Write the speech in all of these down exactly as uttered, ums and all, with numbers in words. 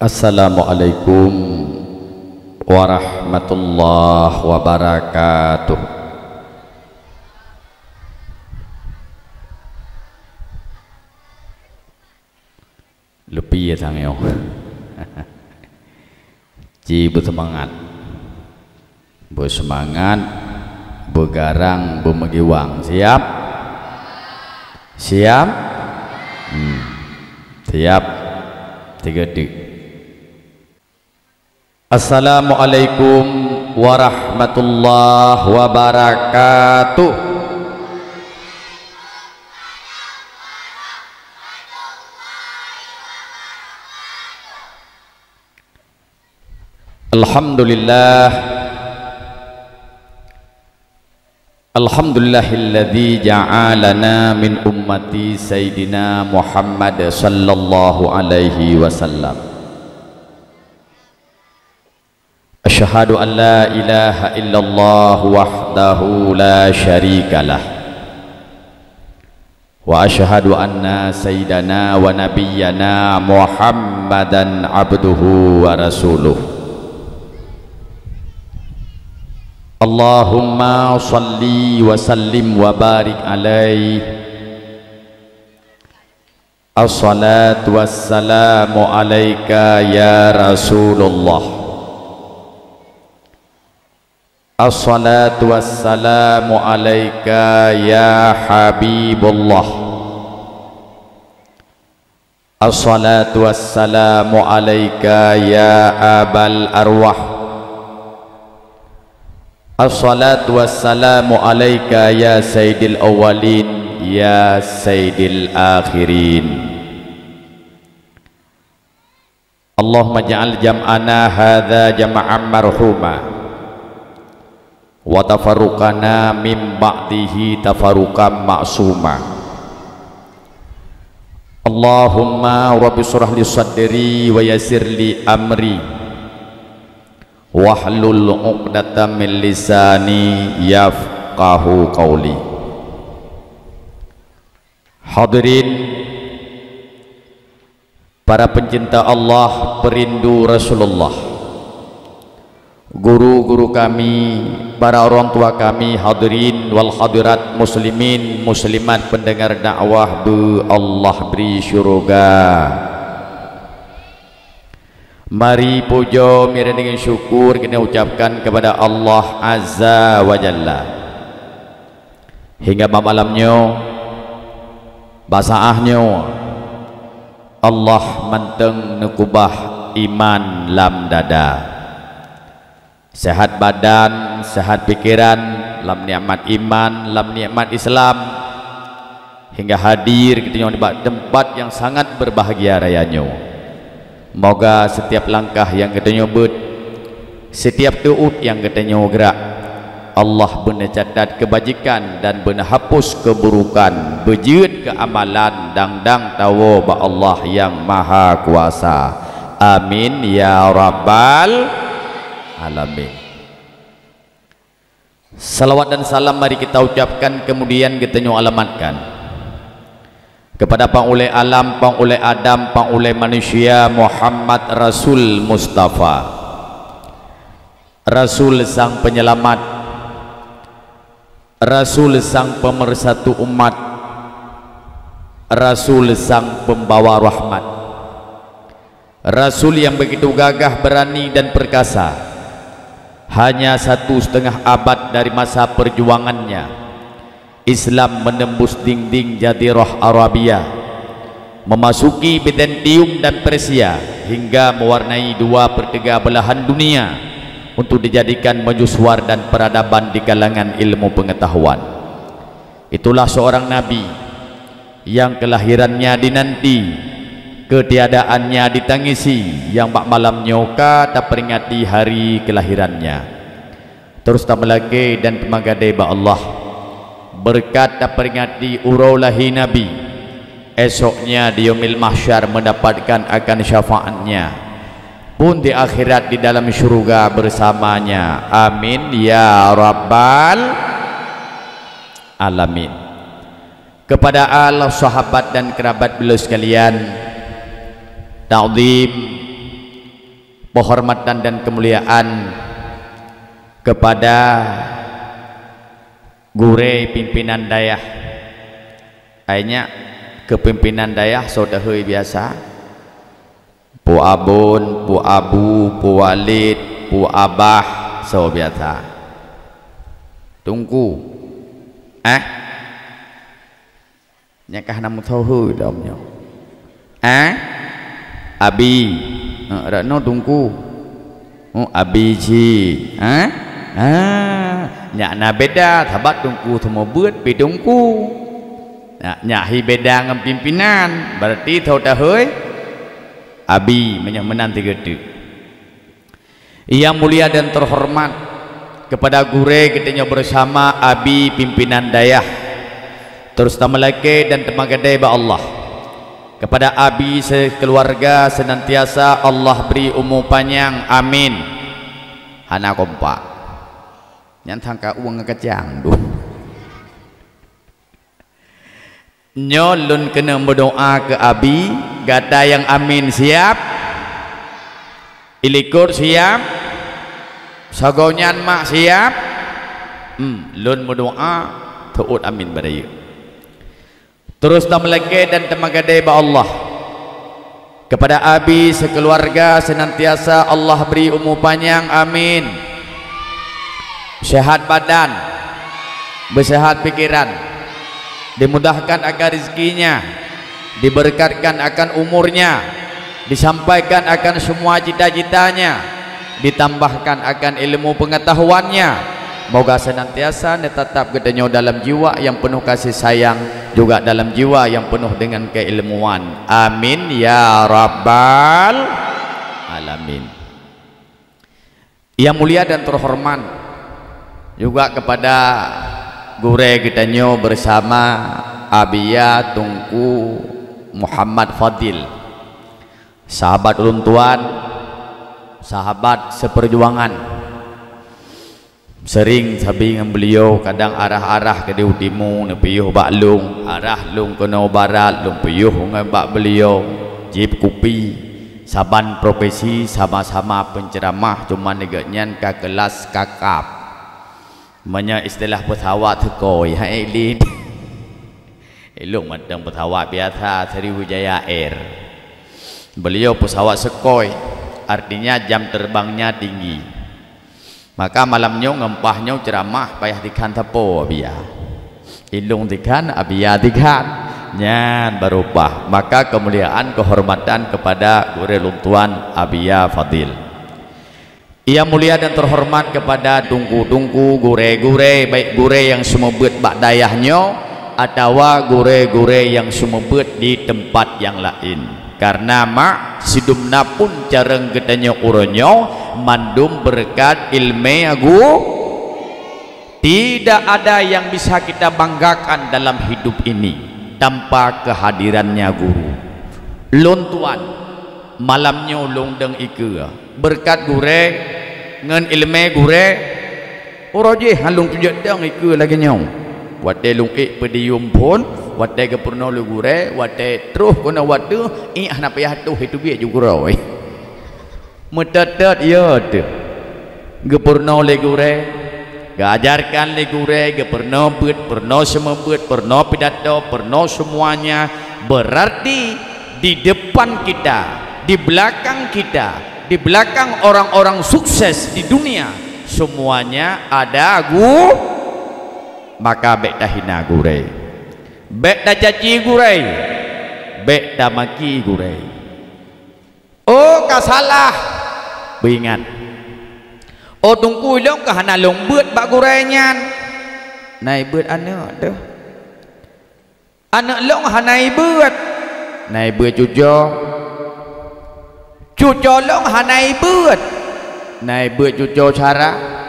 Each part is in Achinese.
Assalamualaikum warahmatullahi wabarakatuh. Leupie tangieng. Ci beuseumangat. Beuseumangat, beugarang, beumeugiwang. Siap? Siap? Hmm. Siap. Tiga detik. Assalamualaikum warahmatullahi wabarakatuh. Alhamdulillah. Alhamdulillahilladzi ja'alana min ummati Sayyidina Muhammad sallallahu alaihi wasallam. Asyhadu an la ilaha illallah wahdahu la syarikalah. Wa asyhadu anna sayyidana wa nabiyyana Muhammadan abduhu wa rasuluh. Allahumma shalli wa sallim wa barik alaihi. Assalatu wassalamu alaika ya Rasulullah. Assalatu wassalamu alaika ya Habibullah. Assalatu wassalamu alaika ya abal arwah. Assalatu wassalamu alaika ya sayyidil awwalin, ya sayyidil akhirin. Allahumma ja'al jam'ana hadza jam'an marhuma, wa tafarruqana min ba'dihi tafarruqan ma'suma. Allahumma rabbi shrah li sadri wa yassir li amri, wahlul 'uqdatam min lisani yafqahu qauli. Hadirin, para pencinta Allah, perindu Rasulullah, guru-guru kami, para orang tua kami, hadirin wal hadirat, muslimin, muslimat, pendengar dakwah beu Allah bri syurga. Mari pujoe mirah deungon syukur keuneuk ucapkan kepada Allah Azza wa Jalla. Hingga bak malam nyoe, bak saát nyoe, Allah mantong neukubah iman lam dada. Sehat badan, sehat pikeran, lam nikmat iman, lam nikmat Islam, hingga hadir geutanyoe nibak teumpat nyang sangat beubahgia raya nyoe. Moga setiap langkah nyang geutanyoe beuet, setiap teuôt nyang geutanyoe geurak, Allah beuneucatat keubajikan dan beuneuhapus keuburukan, beujeuet keu amalan, dang-dang tawoe bak Allah Nyang Mahakuasa. Amin ya rabbal alamin. Salawat dan salam mari kita ucapkan, kemudian geutanyoe alamatkan kepada Pangulèe Alam, Pangulèe Adam, Pangulèe Manusia Muhammad Rasul Mustafa, Rasul Sang Penyelamat, Rasul Sang Pemersatu Umat, Rasul Sang Pembawa Rahmat. Rasul yang begitu gagah, berani, dan perkasa. Hanya satu setengah abad dari masa perjuangannya, Islam menembus dinding Jazirah Arabia, memasuki Bizantium dan Persia, hingga mewarnai dua per tiga belahan dunia untuk dijadikan mercusuar dan peradaban di kalangan ilmu pengetahuan. Itulah seorang nabi yang kelahirannya dinanti, ketiadaannya ditangisi, yang bak malam nyoe ka taperingati hari kelahirannya. Terus tameulakèe dan teumagadèe bak Allah, beureukat taperingati uroe lahé Nabi, esoknya di Yaumil Mahsyar mendapatkan akan syafaatnya, pun di akhirat di dalam syurga bersamanya. Amin ya rabbal alamin. Kepada al, sahabat dan kerabat beliau sekalian, takzim, Penghormatan dan kemuliaan kepada gurée pimpinan dayah. Ai nyak, keu pimpinan dayah soe teuhôi biasa? Pu Abon, Pu Abu, Pu Walid, Pu Abah, soe biasa? Teungku. Eh? Nyan ka hana meusoe lom nyoe. Eh? Abi. Ha, dak noe teungku. Oh, abi cit. Eh? Ha, nyak na beda, sabab teungku seumeubeuet pi teungku. Nyak, nyak hi beda ngon pimpinan, berarti soe teuhôi? Abi, meunyoe meunan sigoe teuk. Yang mulia dan terhormat kepada gurée geutanyoe bersama abi pimpinan dayah, terus tameulakée dan teumagadée bak Allah. Kepada abi sekeluarga senantiasa Allah beri umur panjang, amin. Hana kompak. Nyan sangka ueng kacang tu. Nyoe lôn keuneuk meudoá keu abi, gata nyang amin siap? Ilikot siap? Sagoe nyan mak siap? Hmm, lôn meudoá, teuôt amin bak rayeuk. Terus tameulakée dan teumagadée bak Allah. Kepada abi sekeluarga senantiasa Allah beri umur panjang, amin. Sehat badan, beuseuhat pikiran, dimudahkan akan rezekinya, diberkatkan akan umurnya, disampaikan akan semua cita-citanya, ditambahkan akan ilmu pengetahuannya. Moga senantiasa neutatap geutanyoe dalam jiwa nyang peunoh kasih sayang, juga dalam jiwa nyang peunoh dengan keilmuan. Amin ya rabbal alamin. Yang mulia dan terhormat juga kepada gurée geutanyoe bersama Abiya Teungku Muhammad Fadil. Sahabat ulôn tuan, sahabat seperjuangan. Sering sabe ngon beliau, kadang arah-arah keudeh u timu, neupiôh bak lôn, arah lôn keunoe barat, lôn piôh ngon bak beliau, jieb kupi. Saban profesi sama-sama penceramah, cuma gobnyan ka kelas kakap. Meunyoe istilah pesawat seukoi, hai lé. Ilôn mantong pesawat biasa, Sriwijaya Air. Beliau pesawat seukoi, artinya jam terbangnya tinggi. Maka malam nyoe ngon paih nyoe ceuramah payah dikhan sapeue, Abiya. Ilôn dikhan, Abiya dikhan. Nyan baru paih. Maka kemuliaan, kehormatan kepada gurée lôn tuan Abiya Fadil. Yang mulia dan terhormat kepada teungku-teungku, gurée-gurée, baik gurée nyang seumeubeuet bak dayah nyoe atawa gurée-gurée nyang seumeubeuet di teumpat nyang laén. Karena mak sidum na pun carông geutanyoe uroe nyoe mandum beureukat ileumé agu. Tidak ada yang bisa kita banggakan dalam hidup ini tanpa kehadirannya guru. Lôn tuan, malam nyoe lôn dong ikeue. Beureukat gurée ngon ileumé gurée, uroe jih han lôn kujak dong ikeue lagée nyoe. Watée lôn ék podium phon, watée geupeurunoe lé gurée, watée troh keunoe watée, ék hana payah toh, itu biet ju keudroe. Meutot-tot, ya teuh. Geupeurunoe lé gurée, geuajarkan lé gurée, geupeurunoe beuet, peurunoe seumeubeuet, peurunoe pidato, peurunoe semuanya, berarti di depan kita, di belakang kita, di belakang orang-orang sukses di dunia, semuanya ada gu-, maka bék tahina gurée. Bék tacaci gurée. Bék tamaki gurée. Oh, ka salah. Beuingat. Oh, teungku, ilôn ka hana lôn beuet bak gurée nyan. Na ibeuet aneuëk teuh. Aneuëk lôn hana ibeuet. Na ibeuet cucoe. Cucoe lôn hana ibeuet. Na ibeuet cucoe cara.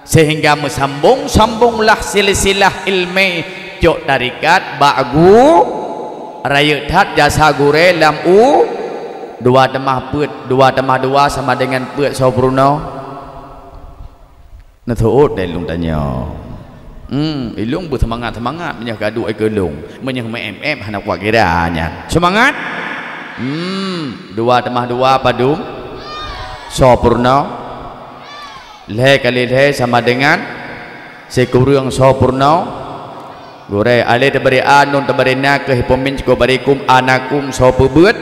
Sehingga meusambong-sambonglah silsilah ileumé cok tarikat bak gu-, rayeuk that jasa gurée lam u-, dua tamah peuet, dua tamah dua sama dengan peuet soe peurunoe. Neuteuôt deh lôn tanyoe. Hmm, ilôn beuseumangat-seumangat meunyoe ka duek ikeue lôn. Meunyoe meu-em-em hana kuat kira nyan. Seumangat? Hmm, dua tamah dua padum? Soe peurunoe? Lhèe kali lhèe sama dengan sikureueng soe peurunoe? Gurèe. Alèh tabari a nun tabari na keuh peumin cukôp bari kum, anakum soe peubeuet?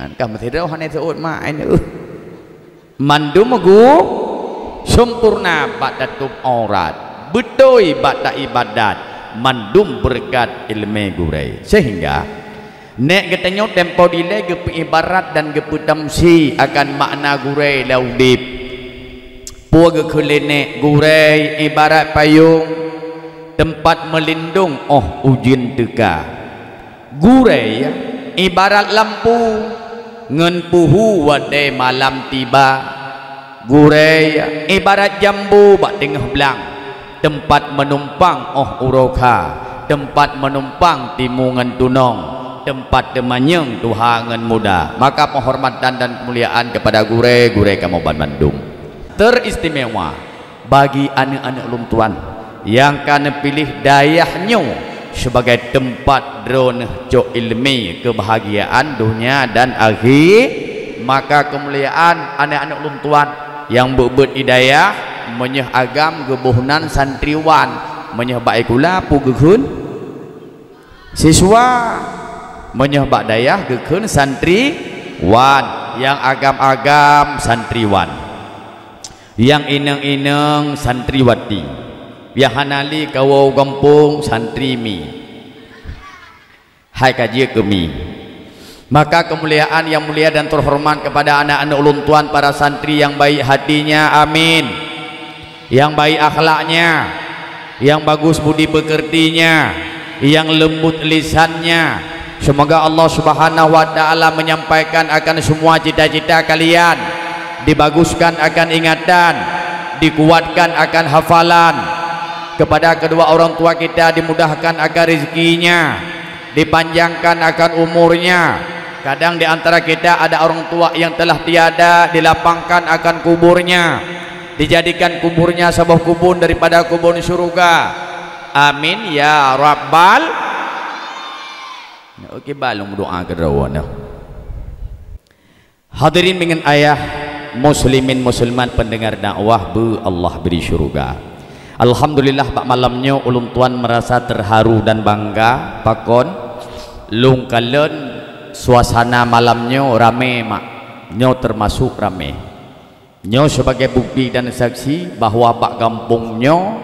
Nyan ka meusidroe hana seuôt mak, ai neuh. Mandum gu sempurna bak tatôb aurat, beutôi bak taibadat, mandum beureukat ileumèe gurèe. Sehingga, nèk geutanyoe tempo dilèe geupeuibarat dan geupeutamsi akan makna gurèe lam udép. Peue geukheun lé nèk, gurèe ibarat payông teumpat meulindông óh ujeuen teuka. Gurèe ibarat lampu ngon peuhu watèe malam tiba. Gurèe ibarat jambo bak teungoh blang, teumpat meunumpang óh uroe kha, teumpat meunumpang timu ngon tunong, teumpat teumanyong tuha ngon muda. Maka penghormatan dan kemuliaan kepada gurèe, gurèe kamoe banmandum. Teristimewa bagi aneuk-aneuk ulôn tuan nyang ka neupiléh dayah nyoe sibagai teumpat droeneuh cok ileumèe keubahgiaan donya dan akhé, maka keumuliaan aneuk-aneuk ulôn tuan nyang beuet-beuet di dayah, meunyoe agam geuboh nan santriwan, meunyoe bak sikula peue geukheun? Siswa, meunyoe bak dayah geukheun santriwan, nyang agam-agam santriwan, nyang inong-inong santriwati, nyang hana lé kawoe gampông santri mi. Hai ka jeuet keu mi. Maka keumuliaan nyang mulia dan teuhoreumat kepada aneuk-aneuk ulôn tuan para santri nyang baik hatinya, amin. Nyang baik akhlaknya, nyang bagus budi peukeurtinya, nyang leumbot lisannya. Seumoga Allah Subhanahu wa Ta'ala menyampaikan akan semua cita-cita kalian, dibaguskan akan ingatan, dikuatkan akan hafalan. Kepada kedua orang tua kita dimudahkan akan rezekinya, dipanjangkan akan umurnya. Kadang di antara kita ada orang tua yang telah tiada, dilapangkan akan kuburnya, dijadikan kuburnya saboh kubun daripada kubun syurga. Amin ya rabbal. Oke, balong doa keudroe nyoe. Hadirin ngon ayah, muslimin muslimat pendengar dakwah beu Allah bri syurga. Alhamdulillah, bak malam nyoe ulôn tuan merasa terharu dan bangga. Pakon? Lôn kalon suasana malam nyoe ramé mak. Nyoe termasuk ramé. Nyoe sebagai bukti dan saksi bahwa bak gampông nyoe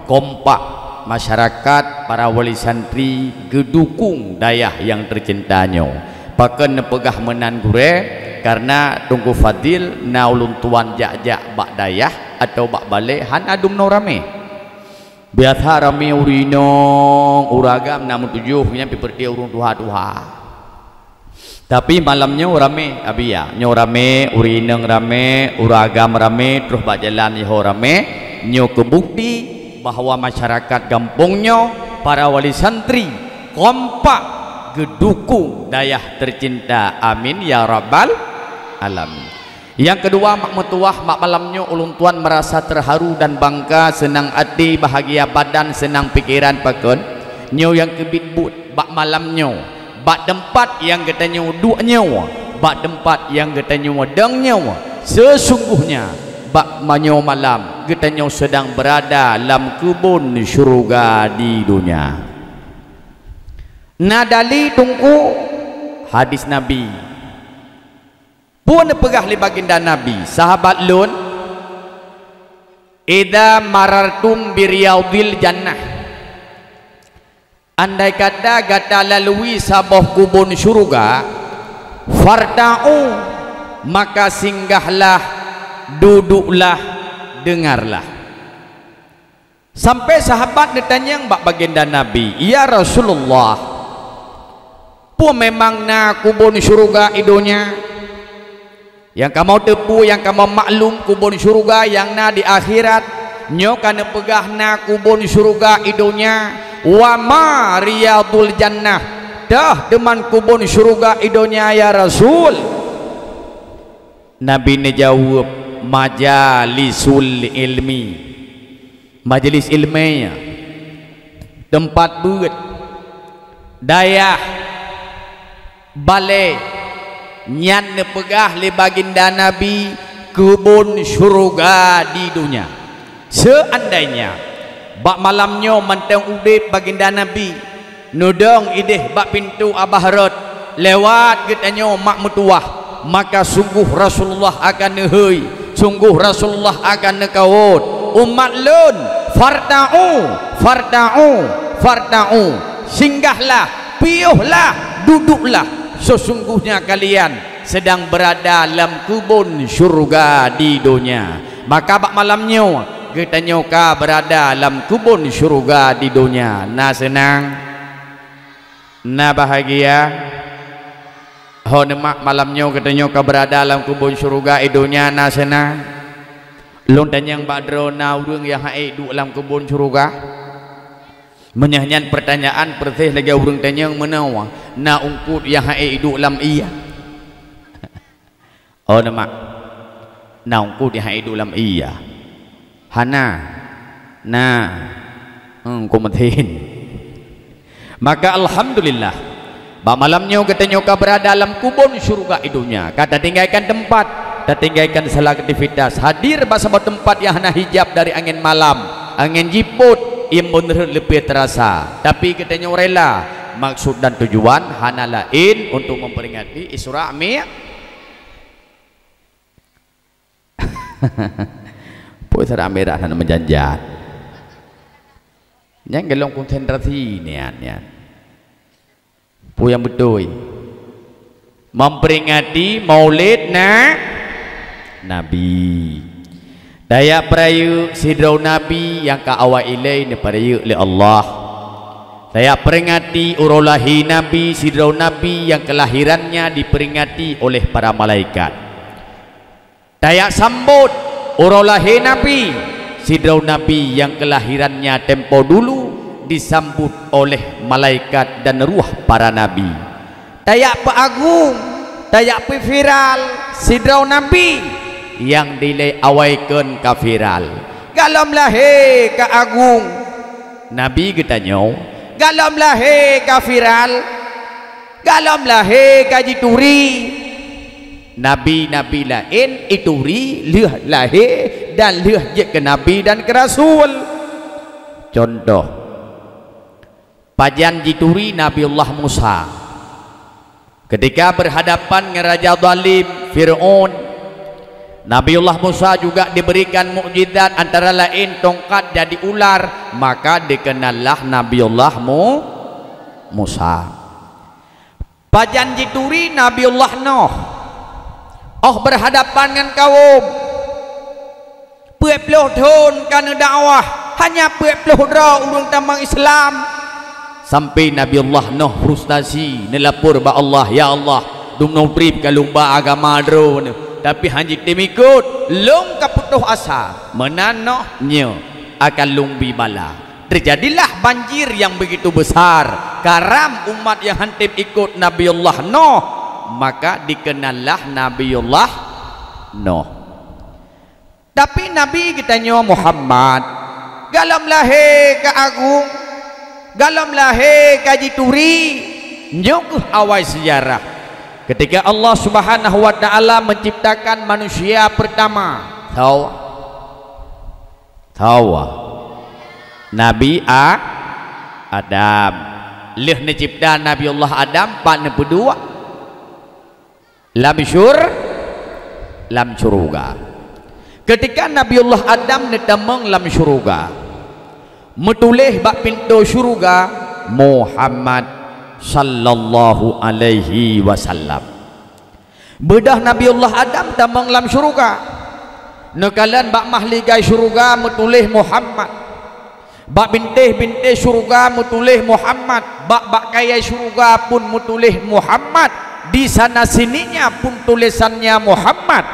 kompak masyarakat, para wali santri geudukong dayah nyang teucinta nyoe. Pakon neupeugah meunan gurèe? Karena Teungku Fadil na ulôn tuan jak-jak bak dayah atawa bak balè hana dumnoe ramé. Biasa ramé ureueng inong, ureueng agam na meutujoh, nyan pi peureuté ureueng tuha-tuha. Tapi malam nyoe ramé, abi ya. Nyoe ramé, ureueng inong ramé, ureueng agam ramé, troh bak jalan iho ramé. Nyoe keu bukti bahwa masyarakat gampông nyoe, para wali santri, kompak geudukong dayah tercinta. Amin ya rabbal alamin. Nyang keudua, mak meutuwah, mak malam nyoe ulôn tuan merasa terharu dan bangga, seunang até, bahagia badan, seunang pikeran. Pakon? Nyoe nyang keubiet buet bak malam nyoe, bak teumpat nyang geutanyoe duek nyoe, bak teumpat nyang geutanyoe dong nyoe, sesungguhnya bak manyoe malam geutanyoe sedang berada lam keubon syeuruga di donya. Na dali Teungku, hadis Nabi. Peue neupeugah lé baginda Nabi, "Sahabat lôn, idza marartum bi riyadil jannah." Andai kata gata lalui saboh keubon syeuruga, farta'u, maka singgahlah, duduklah, dengarlah. Sampai sahabat neutanyong bak baginda Nabi, "Ya Rasulullah, peue memang na keubon syeuruga i donya?" Nyang kamoe teupeu, nyang kamoe maklum, keubon syeuruga nyang na di akhirat. Nyoe ka neupeugah na keubon syeuruga i donya. "Wa ma riyadul jannah?" Toh teuma keubon syeuruga i donya, ya Rasul? Nabi neujaweueb, "Majalisul ilmi." Majelis ileumèe, teumpat beuet, dayah, balè, Nyan neupeugah lé baginda Nabi keubon syeuruga di donya. Seuandainya bak malam nyoe mantong udeb baginda Nabi, neudong ideh bak pintoe Abah Rot, lewat geutanyoe mak meutuwah, maka sunggoh Rasulullah akan neuhôi, sunggoh Rasulullah akan neukawöt, "Umat lôn, farta'u, farta'u, farta'u, singgahlah, piôhlah, duduklah, sesungguhnya kalian sedang berada lam keubon syeuruga di donya." Maka bak malam nyoe geutanyoe ka beurada lam keubon syeuruga di donya. Na seunang? Na bahagia? Ho neumak malam nyoe geutanyoe ka beurada lam keubon syeuruga di donya, na seunang? Lôn tanyong bak droe, na ureuëng nyang han ék duek lam keubon syeuruga? Meunyoe nyan peurtanyaan, peureséh lagée ureuëng tanyong meunoe, na ungkuet nyang han ék duek lam ié? Oh, neumak. Na ungkuet nyang han ék duek lam ié? Hana. Na. Hmm, ku meuthén. Maka alhamdulillah, bak malam nyoe geutanyoe ka beurada lam keubon syeuruga di donya. Ka tatinggaikan teumpat, tatinggaikan segala aktivitas, hadir bak saboh teumpat nyang hana hijab dari angén malam, angén jipot, ié beunreuet leupie teurasa. Tapi geutanyoe rela, maksud dan tujuan hana laén untuk memperingati Isra Mi-, Peue Isra Mi'raj hana meujanjat. Nyan golom konsentrasi niat nyan. Peue nyang beutôi? Memperingati Maulid Na-, Nabi. Tajak peurayeuk sidroe Nabi nyang ka awai ilée neupeurayeuk lé Allah. Tajak peringati uroe lahé Nabi, sidroe Nabi nyang keulahirannya diperingati oleh para malaikat. Tajak sambot uroe lahé Nabi, sidroe Nabi nyang keulahirannya tempo dulu disambut oleh malaikat dan ruh para nabi. Tajak peuagung, tajak peuviral sidroe Nabi nyang dilée awai kheun ka viral. Golom lahé ka agung Nabi geutanyoe, golom lahé ka viral, golom lahé ka jituri. Nabi-nabi laén jituri lheueh lahé dan lheueh jeuet keu nabi dan keu rasul. Cuntoh, pajan jituri Nabiullah Musa. Ketika berhadapan ngon raja zalim, Fir'aun, Nabiullah Musa juga diberikan mukjizat, antara laén tongkat jadi ular, maka dikenallah Nabiullah Mu-, Musa. Pajan jituri Nabiullah Noh. Oh berhadapan ngon kawöm, peuet ploh thon ka neudakwah, hanya peuet ploh droe ureuëng tamong Islam. Sampai Nabiullah Noh frustasi, neulapor bak Allah, "Ya Allah, dumnoe treb ka lôn ba agama droeneuh, tapi hana jitem ikot, lôn ka putôh asa. Meunan Noh, nyoe akan lôn bi bala." Terjadilah banjir yang begitu besar, karam umat nyang hana tem ikot Nabiullah Noh, maka dikenallah Nabiullah Noh. Tapi Nabi geutanyoe Muhammad, golom lahé ka agung, golom lahé ka jituri. Nyoe kheueh awai sejarah, ketika Allah Subhanahu wa Ta'ala menciptakan manusia pertama. Tau? Hawa. Nabi A-, Adam. Lheueh neucebta Nabi Allah Adam, pat neupeuduek? Lam syur-, lam syeuruga. Ketika Nabi Allah Adam neutamong lam syeuruga, meutuléh bak pintoe syeuruga, "Muhammad sallallahu alaihi wasallam." Beudôh Nabiullah Adam tamong lam syeuruga. Neukalon bak mahligai syeuruga meutuléh Muhammad. Bak bintéh-bintéh syeuruga meutuléh Muhammad. Bak-bak kayée syeuruga pun meutuléh Muhammad. Di sana sininya pun tulésannya Muhammad.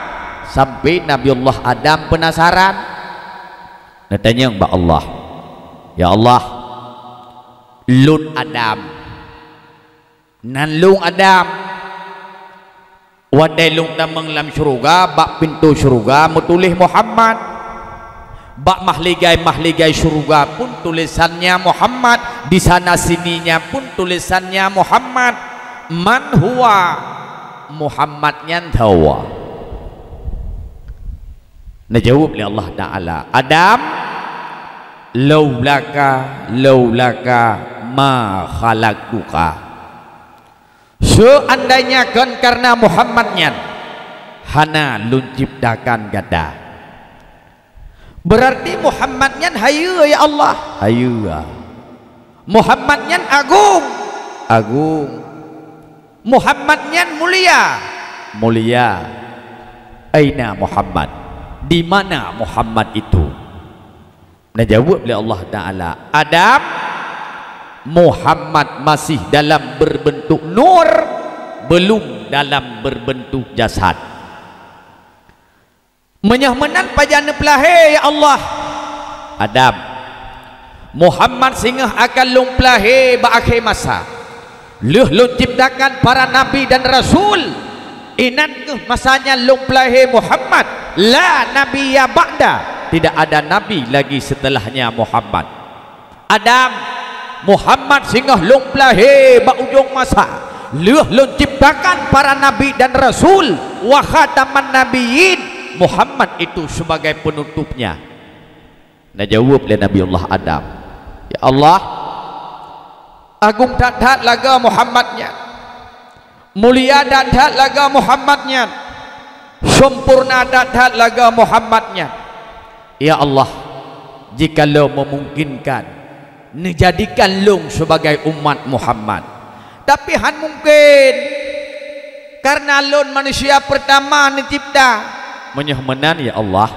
Sampai Nabiullah Adam peunasaran. Neutanyong bak Allah, "Ya Allah, lôn Adam." Nan lôn Adam, watée lôn tamong lam syeuruga, bak pintoe syeuruga meutuléh Muhammad. Bak mahligai-mahligai syeuruga pun tulésannya Muhammad, di sana sininya pun tulésannya Muhammad. Man huwa? Muhammad nyan tho. Neujaweueb lé Allah Taala, "Adam, laulaka, laulaka ma khalaqtuka." Seandainya kon karena Muhammad nyan, hana lôn ciptakan gata. Berarti Muhammad nyan hayeue, ya Allah? Hayeue. Muhammad nyan agong? Agong. Muhammad nyan mulia? Mulia. Aina Muhammad? Di mana Muhammad itu? Neujaweueb lé Allah Taala, "Adam, Muhammad masih dalam berbentuk nur, belum dalam berbentuk jasad." Meunyoe meunan pajan neupeulahé, ya Allah? Adam, Muhammad singoh akan lôn peulahé bak akhé masa. Lheueh lôn ciptakan para nabi dan rasul, inan kheueh masa nyan lôn peulahé Muhammad, la nabiyya ba'da, tidak ada nabi lagi setelahnya Muhammad. Adam, Muhammad singoh lôn peulahé bak ujong masa. Lheueh lôn ciptakan para nabi dan rasul, wa khataman nabiyyin, Muhammad itu sebagai penutupnya. Neujaweueb lé Nabiullah Adam, "Ya Allah, agong that-that lagée Muhammad nyan. Mulia that-that lagée Muhammad nyan, sempurna that-that lagée Muhammad nyan. Ya Allah, jikalau memungkinkan, neujadikan lôn sebagai umat Muhammad. Tapi han mungken, karena lôn manusia pertama neucipta. Meunyoe meunan, ya Allah,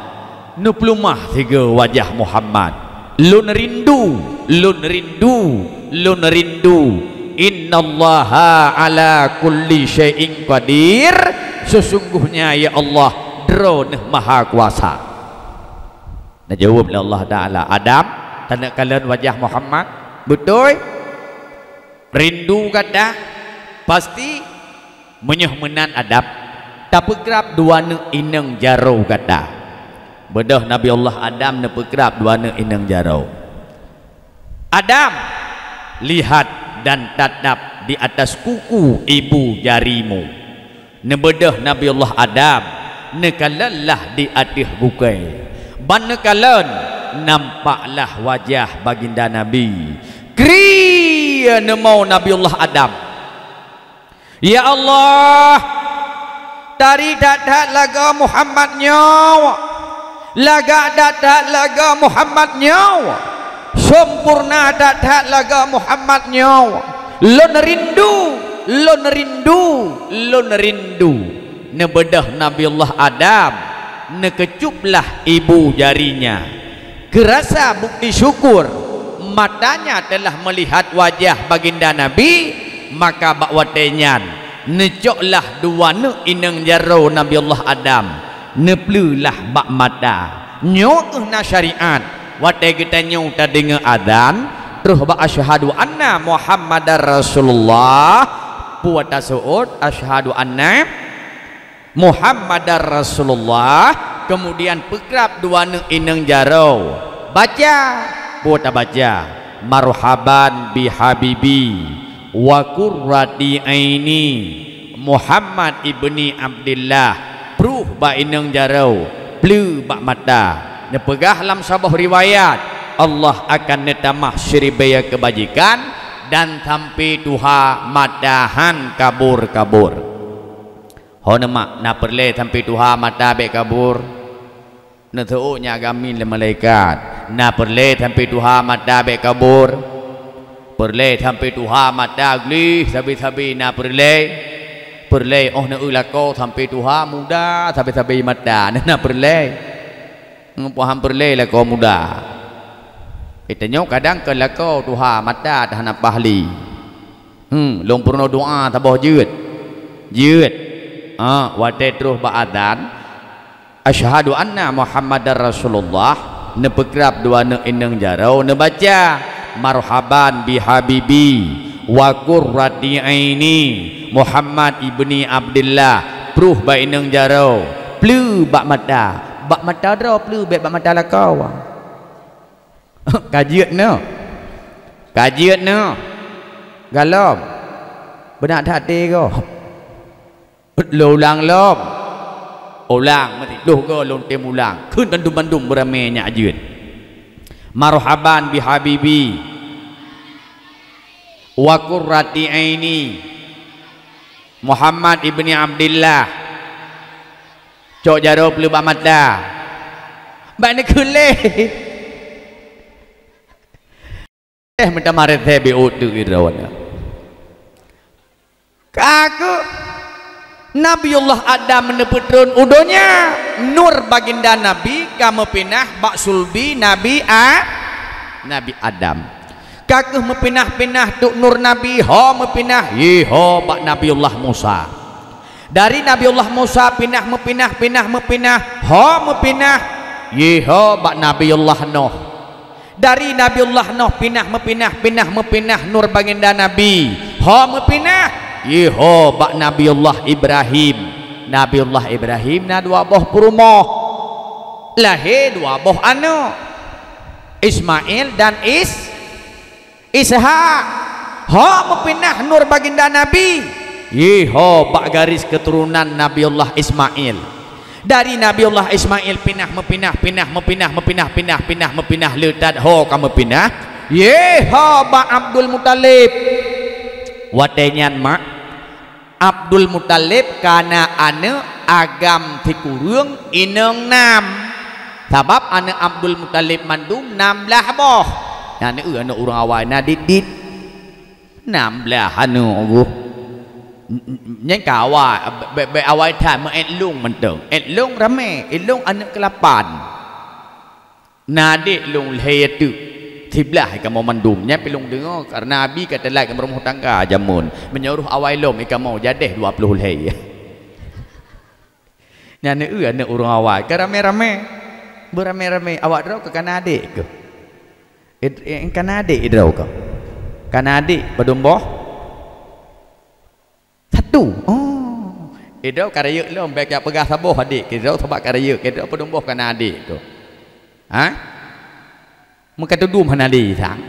neupeuleumah sigoe wajah Muhammad. Lôn rindu, lôn rindu, lôn rindu. Innallaha ala kulli syai'in qadir. Sesungguhnya, ya Allah, Droeneuh maha kuasa." Neujaweueb lé Allah Taala, "Adam, taneuk kalon wajah Muhammad? Beutôi? Rindu gata? Pasti? Meunyoe meunan Adam, tapeukrab dua neuk inong jaroe gata." Beudôh Nabi Allah Adam neupeukrab dua neuk inong jaroe. "Adam, lihat dan tatap di atas kuku ibu jarimu. Neubeudôh Nabi Allah Adam, neukalonlah di ateueh bukée. Ban neukalon, nampaklah wajah Baginda Nabi. Krie neumo Nabi Allah Adam. Ya Allah, tari that-that lagée Muhammad nyoe, lagak that-that lagée Muhammad nyoe, sempurna that-that lagée Muhammad nyoe. Lôn rindu, lôn rindu, lôn rindu." Neubeudôh Nabi Allah Adam, neukeucublah ibu jarinya. Keurasa bukti syukur, matanya telah melihat wajah Baginda Nabi, maka bak watée nyan neucoklah dua neuk inong jaroe Nabi Allah Adam, neupleue lah bak mata. Nyoe kheueh na syariat. Watée geutanyoe tadeungoe azan, troh bak asyhadu anna Muhammadar Rasulullah, peue taseuôt asyhadu anna Muhammadar Rasulullah, kemudian peukrab dua neuk inong jaroe. Baca, peue tabaca, "Marhaban bi habibi wa qurrati aini, Muhammad ibni Abdillah." Pruh bak inong jaroe, pleue bak mata. Neupeugah lam saboh riwayat, Allah akan neutamah siribée keubajikan dan sampoe tuha mata han kabur-kabur. Ho neumak, na peureulée sampoe tuha mata bék kabur? Neuseuôt nyak gamin lé malaikat, na peureulée sampoe tuha mata bék kabur? Peureulée sampoe tuha mata gleh sabe-sabe na peureulée? Peureulée óh neueu lakoe sampoe tuha muda sabe-sabe mata na peureulée? Ngon paham peureulée lakoe muda. Geutanyoe kadang keu lakoe tuha mata dah hana paih lé. Hmm, lôn peurunoe doa saboh jeuet. Jeuet. Ha, watée troh bak azan, asyhadu anna Muhammadar Rasulullah, neupeukrab dua neuk inong jaroe, neubaca, "Marhaban bi habibi wa qurrati aini, Muhammad ibni Abdillah." Pruh bak inong jaroe, pleue bak mata. Bak mata droe pleue, bék bak mata lakoe. Ka jeuet nyoe. Ka jeuet nyoe. Galom. Beunak that até goe. Lôn ulang lom. Ulang, meuti lheuh goe lôn tem ulang. Kheun bandum-bandum beuramé nyak jeuet. Marhaban bi habibi. Wa qurrati aini. Muhammad ibni Abdillah. Cok jaroe peuleueh bak mata. Bak neukheun lé. Eh, meutamah reutée bi uteuk droeneuh. Ka keuh, Nabiullah Adam neupeutron u donya, nur baginda Nabi ka meupinah bak sulbi Nabi A-, Nabi Adam. Ka keuh meupinah-pinah teuk nur Nabi, ho meupinah, yé ho bak Nabiullah Musa. Dari Nabiullah Musa pinah meupinah, pinah meupinah, ho meupinah, yé ho bak Nabiullah Nuh. Dari Nabiullah Nuh pinah meupinah, pinah meupinah nur baginda Nabi. Ho meupinah, yé ho bak Nabiullah Ibrahim. Nabiullah Ibrahim na dua boh peurumoh. Lahé dua boh aneuëk. Ismail dan Is-, Ishak. Ho meupinah nur baginda Nabi. Yé ho bak garis keuturonan Nabiullah Ismail. Dari Nabiullah Ismail pinah meupinah, pinah meupinah, meupinah, pinah, pinah, meupinah, leutat ho ka meupinah. Yé ho bak Abdul Muthalib. Watée nyan mak, Abdul Muthalib ka na aneuëk agam sikureueng inong nam. Sabab aneuëk Abdul Muthalib mandum nam blaih boh. Nyan aneuëk ureuëng awai na dit-dit. Nam blaih aneuëk geuh. Nyan ka awai, bék-bék awai that meu-, ék lôn mantong. Ék lôn ramé, ék lôn aneuëk keulapan. Na adék lôn lhée teuk. Siblaih kamoe mandum. Nyan pih lôn deungoe, kareuna abi ka teulat kamoe rumoh tangga jameun. Meunyoe roh awai lom kamoe jadeh dua ploh lhée. Nyan aneuëk, aneuëk ureuëng awai ka ramé-ramé. Beuramé-ramé, awak droe ka kana adék keuh. Id-, eh, kana adék droe ka. Kana adék padum boh? Satu. Oh. Idroe ka rayeuk lom, bék jak peugah saboh adék. Idroe sabab ka rayeuk, idroe padum boh kana adék tu. Ha? Meuka tudum hana lé sang.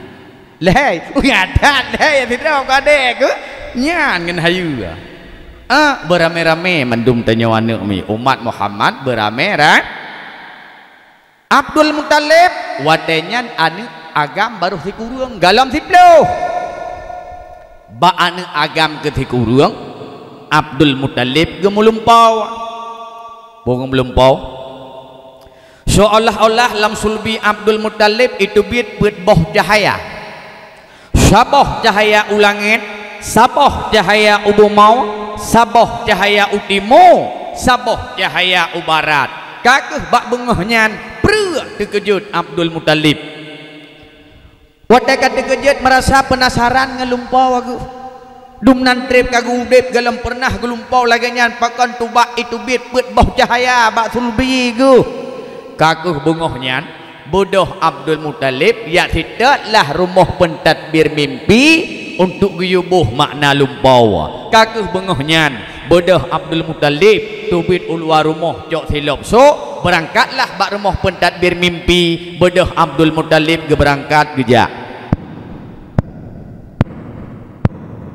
Lhée, ui adat lhée ya sidroe ka adék ku. Nyan ngon hayeue. Ah, beuramé-ramé mandum tanyoe aneuëk mi. Umat Muhammad beuramé ra-, Abdul Muthalib, watée nyan aneuëk agam barôh sikureueng, golom siploh. Bak aneuëk agam keu sikureueng, Abdul Muthalib geumeulumpoe. Peue geumeulumpoe? Seolah-olah lam sulbi Abdul Muthalib iteubiet peuet boh cahya. Saboh cahya u langét, saboh cahya u bumoe, saboh cahya u timu, saboh cahya u barat. Ka keuh bak beungoh nyan, preuk teukeujot Abdul Muthalib. Watée ka teukeujot meurasa peunasaran ngon lumpoe geuh. Dumnan treb ka geuudeb golom peureunah geulumpoe lagée nyan, pakon tubak iteubiet peuet boh cahya bak sulbi geuh. Ka keuh beungoh nyan, beudôh Abdul Muthalib jak seutôt lah rumoh peutadbir mimpi untuk geuyue boh makna lumpoe. Ka keuh beungoh nyan, beudôh Abdul Muthalib teubiet u luwa rumoh cok silop sôk, beurangkatlah bak rumoh peutadbir mimpi, beudôh Abdul Muthalib geubeurangkat geujak.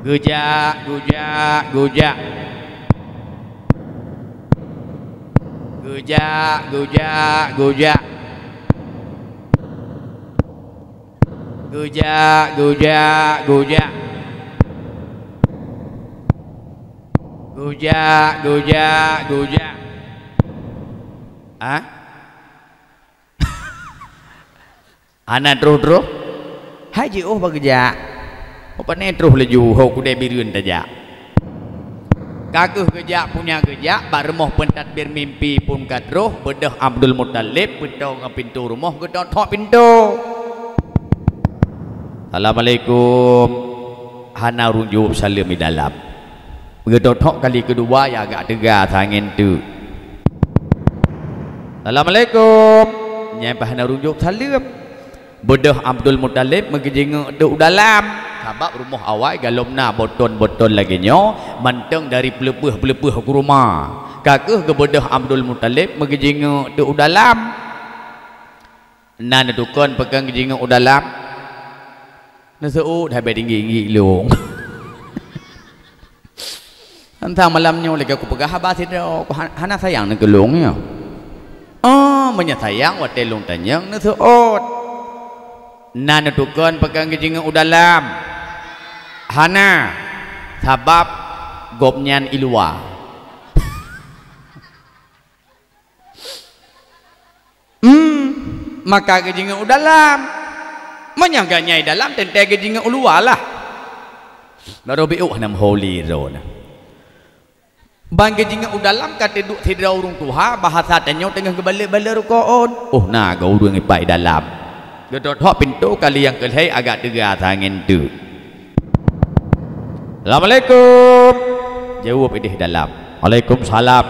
Geujak, geujak, geujak. Geujak, geujak, geujak. Geujak, geujak, geujak. Geujak, geujak, geujak. Hah? Hana troh-troh? Hai jiôh bak geujak. Ho pane troh laju, ho keudée Bireuen tajak. Ka keuh geujak, punya geujak, bak rumoh peutadbir mimpi pun ka troh, beudôh Abdul Muthalib, peutoe ngon pintoe rumoh, geutok-tok pintoe. "Assalamualaikum." Hana ureuëng jaweueb saleuem di dalam. Geutok-tok kali keudua, ya agak teuga, sangen teuk. "Assalamualaikum." Nyan pih hana ureuëng jaweueb saleuem. Beudôh Abdul Muthalib meugeujingeuk teuk u dalam, sabab rumoh awai golom na beuton-beuton lagée nyoe, mantong dari peuleupeueh-peuleupeueh kurma. Ka keuh geubeudôh Abdul Muthalib meugeujingeuk teuk u dalam. Na neutukon peukong geujingeuk u dalam. Neuseuôt habéh tinggi-tinggi lông. Teuntang malam nyoe lagée kupeugah haba sidroe, ku han-, hana sayang neuh keu lôn nyoe. Oh, meunyoe sayang watée lôn tanyong neuseuôt. Na neutukon pakon geujingeuk u dalam? Hana, sabab gobnyan i luwa. Hmm, maka geujingeuk u dalam. Meunyoe gobnyan i dalam, teuntée geujingeuk u luwa lah. Barô biôh hana meuhôi lé droeneuh. Ban geujingeuk u dalam ka teuduek sidroe ureuëng tuha, bahasa tanyoe teungoh geubalek-balek rukoon. Oh, na geu ureuëng ipat i dalam. Geudot hok pintoe kali nyang keu lhée agak teuga tangen teuk. "Assalamualaikum," jaweueb ideh dalam. "Waalaikumsalam."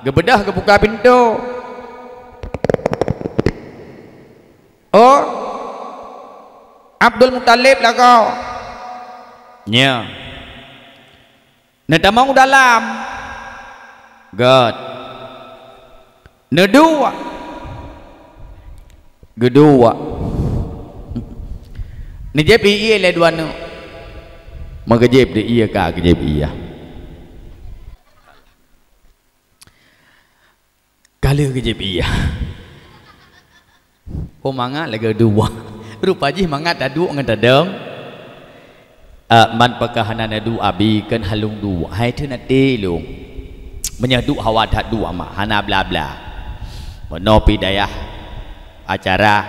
Geubeudôh geubuka pintoe. "Oh, Abdul Muthalib lagoe?" "Nyo." "Neutamong u dalam." "Gét." "Neuduek." "Geuduek." "Neujieb ié lé dua neuk." Meugeujeb di ié ka geujeb ié. Ka lheueh geujeb ié. Oh, mangat lagée duek. Rupa jih mangat taduek ngon tadong. "Eh, man pakon hana neuduek abi, kheun han lôn duek. Hai theun até lôn. Meunyoe duek hawa that duek mak, hana bla-bla." Meunoe pih dayah acara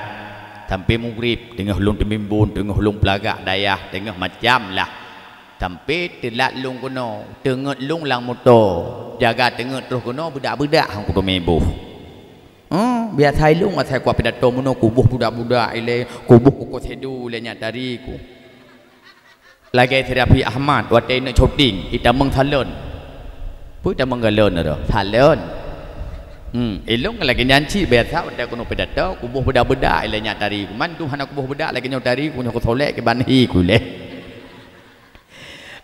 sampoe mugrib, teungoh lôn teumimbon, teungoh lôn peulagak dayah, teungoh macam lah. Sampoe teulat lôn keunoe, teungeut lôn lam moto. Jaga teungeut troh keunoe, beudak-beudak han kuteumé boh. Huh, biasa ilôn asai kuat pidato meunoe, kuboh budak-budak ilée, kuboh kukoh sedu ilée nyak tari ku. Lagée si Raffi Ahmad watée neuk syuting, itamong salon. Peue itamong galon tu? Salon. Hmm, ilôn lagée nyan cit biasa watée keunoe pidato, kuboh budak-budak ilée nyak tari ku. Man tu hana kuboh budak lagée nyoe tari ku, nyoe kusolek kiban hi ku ilée.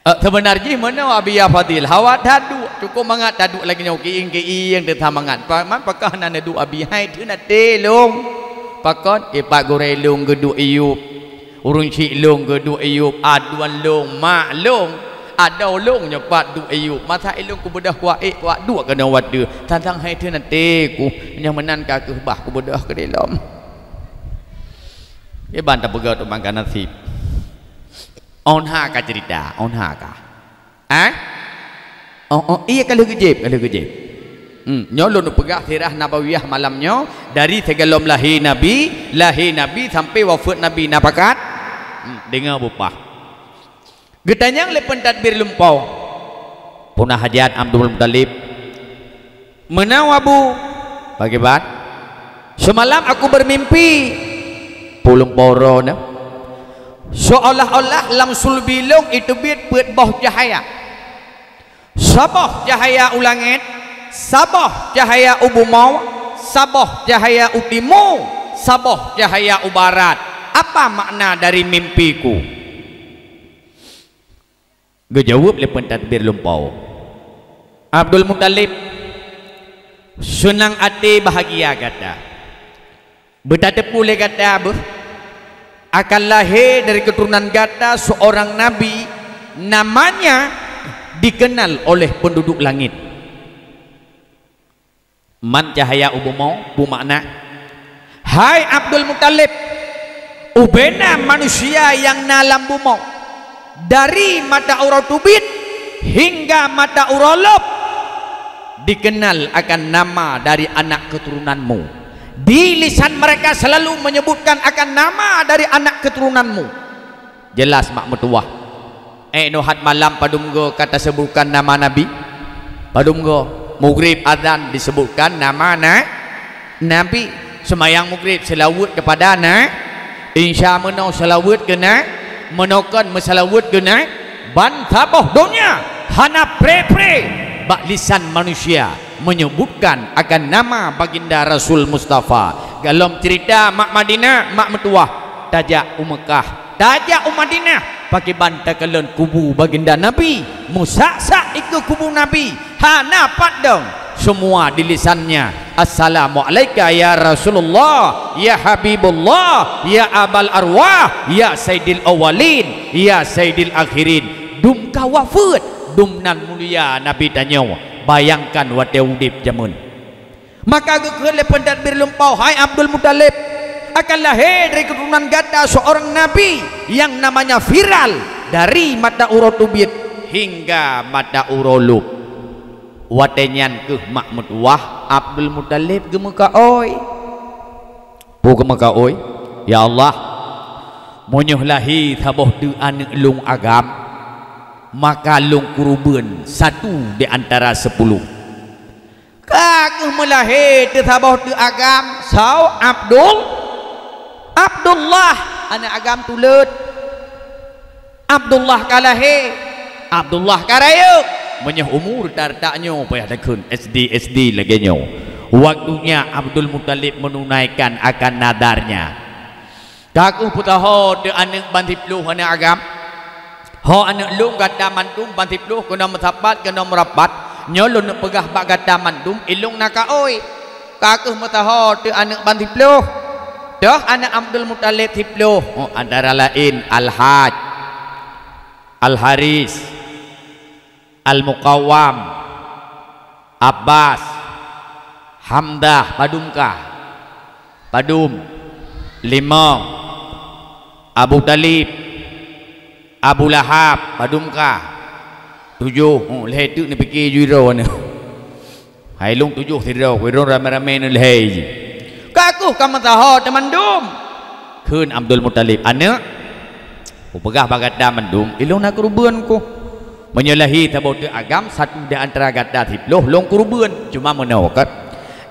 Eh, seubeuna jih meunoe Abi ya Fadil, hawa taduek, cukôp mangat taduek lagée nyoe, kiéng-kiéng teuh mangat. Pa-, man pakon hana neuduek Abi, hai theun até lôn. Pakon? Ipat gurée lôn geuduek iyup, ureuëng chik lôn geuduek iyup, aduan lôn, mak lôn, adoe lôn nyoe pat duek iyup. Masa ilôn kubeudôh kuék, kuék duek keunoe watée. Tantang hai theun até ku, nyang meunan ka kheueh bah kubeudôh keudilom. Iban tapeugah tu mangka nasib. On ha ka cerita, on ha ka. Eh? Oh, oh, iya ka lheueh geujeb, ka lheueh geujeb. Hmm, nyoe lôn peugah sirah nabawiyah malam nyoe, dari sigohlom lahé Nabi, lahé Nabi sampai wafeuet Nabi na pakat. Hmm, deungoe bupah. Geutanyong lé peun tadbir lumpoe. Puna hajat Abdul Muthalib. Meunoe Abu, pakriban? Seumalam aku beurmimpi, peuleumporo na, seolah-olah lam sulbi lôn iteubiet peuet boh cahya. Saboh cahya u langét, saboh cahya u bumoe, saboh cahya u timu, saboh cahya u barat. Apa makna dari mimpiku? Geujaweueb lé peun tadbir lumpoe, "Abdul Muthalib, seunang até bahgia gata. Beutateupeue lé gata beuh, akan lahé dari keuturonan gata seurang nabi, namanya dikenal oleh penduduk langit." Man cahya u bumoe, peue makna? Hai Abdul Muthalib, ubena manusia nyang na lam bumoe, dari mata uroe teubiet hingga mata uroe lôb, dikenal akan nama dari anak keturunanmu. Di lisan mereka selalu menyebutkan akan nama dari anak keturunanmu. Jelas mak meutuwah. Eh, nyoe hat malam padum goe ka tasebutkan nama Nabi? Padum goe? Mugrib azan disebutkan nama na-, Nabi. Seumayang mugrib seulaweuet keupada na-, insya meunoe seulaweuet keu na-, meunoe kon meuseulaweuet keu na-, ban saboh donya hana pre-pre bak lisan manusia menyebutkan akan nama Baginda Rasul Mustafa. Golom cerita mak Madinah, mak meutuwah, tajak u Meukah, tajak u Madinah, pakriban takalon kubu Baginda Nabi, meusak-sak ikeue kubu Nabi, hana pat dong, semua di lisannya, "Assalamualaika ya Rasulullah, ya Habibullah, ya Abal Arwah, ya Sayyidil Awwalin, ya Sayyidil Akhirin." Dum ka wafeuet, Dum nan mulia Nabi tanyoe, bayangkan watée udeb jameun. Maka geukheun lé peutadbir lumpau, "Hai Abdul Muthalib, akan lahé dari keuturonan gata seorang nabi yang namanya viral dari mata uroe teubiet hingga mata uroe lôb." Watée nyan keuh mak meutuwah, Abdul Muthalib geumeukaôi. Peue geumeukaôi? "Ya Allah, meunyoe lahé saboh teuk aneuëk lôn agam, maka lôn keureubeuen satu di antara sepuluh." Ka keuh meulahé teusaboh teuk agam, soe? Abdul, Abdullah, aneuëk agam tuleuet. Abdullah ka lahé, Abdullah ka rayeuk. Meunyoe umur tartak nyoe payah takheun S D, S D lagée nyoe. Waktunya Abdul Muthalib menunaikan akan nadarnya. Ka keuh peusaho teu aneuëk ban siploh aneuëk agam. Ho aneuëk lôn gata mandum ban siploh keunoe meusapat keunoe meurapat. Nyoe lôn peugah bak gata mandum, ilôn na kaôi. Ka keuh meusaho teu aneuëk ban siploh. Toh aneuëk Abdul Muthalib siploh. Oh, antara laén Al-Haj, Al-Haris, Al-Muqawam, Abbas, Hamzah, padum kah? Padum? Limong. Abu Talib, Abu Lahab, padum kah? Tujoh. Oh, lhée teuk neupike jih droe nyoe. Hai lôn tujoh sidroe, sidroe ramé-ramé nyoe lhée jih. Ka keuh ka meusaho teumandum. Kheun Abdul Muthalib, "Aneuëk, kupeugah bak gata mandum, ilôn na keureubeuen keuh. Meunyoe lahé saboh teuk agam, satu di antara gata siploh lôn keureubeuen. Cuma meunoe kan,